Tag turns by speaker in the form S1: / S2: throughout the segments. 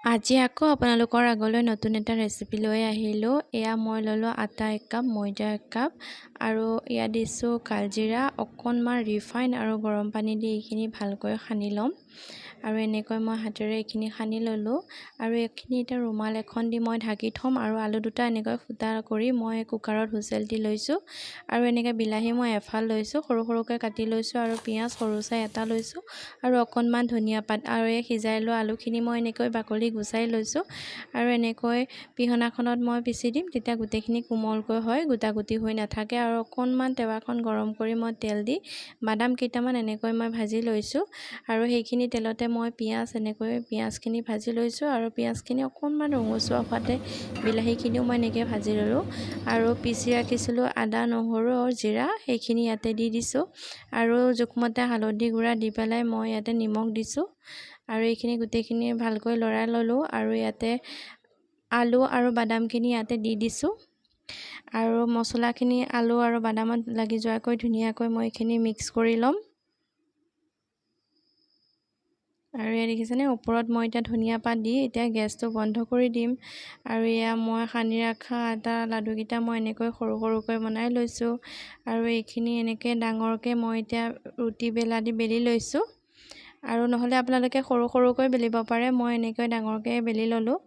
S1: আজি আকৌ আপোনালোকৰ আগলৈ নতুন এটা ৰেচিপি লৈ আহিলোঁ। এয়া মই ল'লোঁ আটা 1 কাপ, ময়দা 1 কাপ আৰু ইয়াত দিছোঁ কালজিৰা, অকণমান ৰিফাইন আৰু গৰম পানী দি এইখিনি ভালকৈ সানি ল'ম। আৰু এনেকৈ মই হাতেৰে এইখিনি সানি ল'লোঁ আৰু এইখিনি এতিয়া ৰুমাল এখন দি মই ঢাকি থ'ম। আৰু আলু দুটা এনেকৈ ফুটা কৰি মই কুকাৰত হুইচেল দি লৈছোঁ। আৰু এনেকৈ বিলাহী মই এফাল লৈছোঁ, সৰু সৰুকৈ কাটি লৈছোঁ আৰু পিঁয়াজ সৰু চাই এটা লৈছোঁ আৰু অকণমান ধনিয়া পাত। আৰু এই সিজাই লোৱা আলুখিনি মই এনেকৈ বাকলি গুচাই লৈছোঁ আৰু এনেকৈ পিহনাখনত মই পিচি দিম, তেতিয়া গোটেইখিনি কোমলকৈ হয়, গোটা গুটি হৈ নাথাকে। আৰু অকণমান টেৱাখন গৰম কৰি মই তেল দি বাদাম কেইটামান এনেকৈ মই ভাজি লৈছোঁ আৰু সেইখিনি তেলতে মই পিঁয়াজ এনেকৈ পিঁয়াজখিনি ভাজি লৈছোঁ। আৰু পিঁয়াজখিনি অকণমান ৰঙচুৱা হোৱাতে বিলাহীখিনিও মই এনেকৈ ভাজি ল'লোঁ। আৰু পিচি ৰাখিছিলোঁ আদা, নহৰু আৰু জিৰা, সেইখিনি ইয়াতে দি দিছোঁ। আৰু জোখমতে হালধি গুড়া দি পেলাই মই ইয়াতে নিমখ দিছোঁ আৰু এইখিনি গোটেইখিনি ভালকৈ লৰাই ল'লোঁ। আৰু ইয়াতে আলু আৰু বাদামখিনি ইয়াতে দি দিছোঁ আৰু মছলাখিনি আলু আৰু বাদামত লাগি যোৱাকৈ ধুনীয়াকৈ মই এইখিনি মিক্স কৰি ল'ম। আৰু এয়া দেখিছেনে, ওপৰত মই এতিয়া ধনিয়া পাত দি এতিয়া গেছটো বন্ধ কৰি দিম। আৰু এয়া মই সানি ৰখা আটা লাডুকেইটা মই এনেকৈ সৰু সৰুকৈ বনাই লৈছোঁ আৰু এইখিনি এনেকৈ ডাঙৰকৈ মই এতিয়া ৰুটি বেলা দি বেলি লৈছোঁ। আৰু নহ'লে আপোনালোকে সৰু সৰুকৈ বেলিব পাৰে, মই এনেকৈ ডাঙৰকৈ বেলি ল'লোঁ।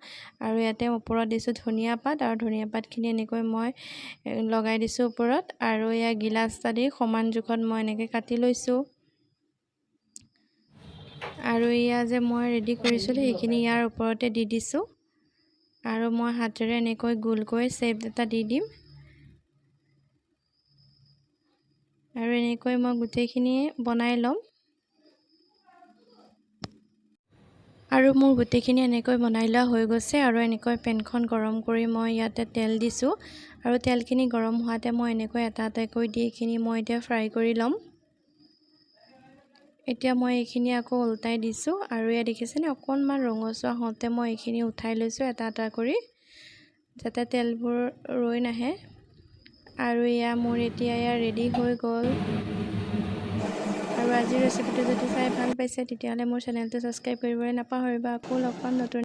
S1: আৰু ইয়াতে ওপৰত দিছোঁ ধনিয়া পাত আৰু ধনিয়া পাতখিনি এনেকৈ মই লগাই দিছোঁ ওপৰত। আৰু এয়া গিলাচ এটা দি সমান জোখত মই এনেকৈ কাটি লৈছোঁ। আৰু এয়া যে মই ৰেডি কৰিছিলোঁ সেইখিনি ইয়াৰ ওপৰতে দি দিছোঁ। আৰু মই হাতেৰে এনেকৈ গোলকৈ শ্বেপ এটা দি দিম। আৰু এনেকৈ মই গোটেইখিনি বনাই ল'ম। আৰু মোৰ গোটেইখিনি এনেকৈ বনাই লোৱা হৈ গৈছে। আৰু এনেকৈ পেনখন গৰম কৰি মই ইয়াতে তেল দিছোঁ আৰু তেলখিনি গৰম হোৱাতে মই এনেকৈ এটা এটাকৈ দি এইখিনি মই এতিয়া ফ্ৰাই কৰি ল'ম। এতিয়া মই এইখিনি আকৌ ওলটাই দিছোঁ। আৰু এয়া দেখিছেনে, অকণমান ৰঙচুৱা হওঁতে মই এইখিনি উঠাই লৈছোঁ এটা এটা কৰি, যাতে তেলবোৰ ৰৈ নাহে। আৰু এয়া মোৰ এতিয়া এয়া ৰেডি হৈ গ'ল। আৰু আজিৰ ৰেচিপিটো যদি চাই ভাল পাইছে তেতিয়াহ'লে মোৰ চেনেলটো ছাবস্ক্ৰাইব কৰিবলৈ নাপাহৰিব। আকৌ লগ পাম নতুন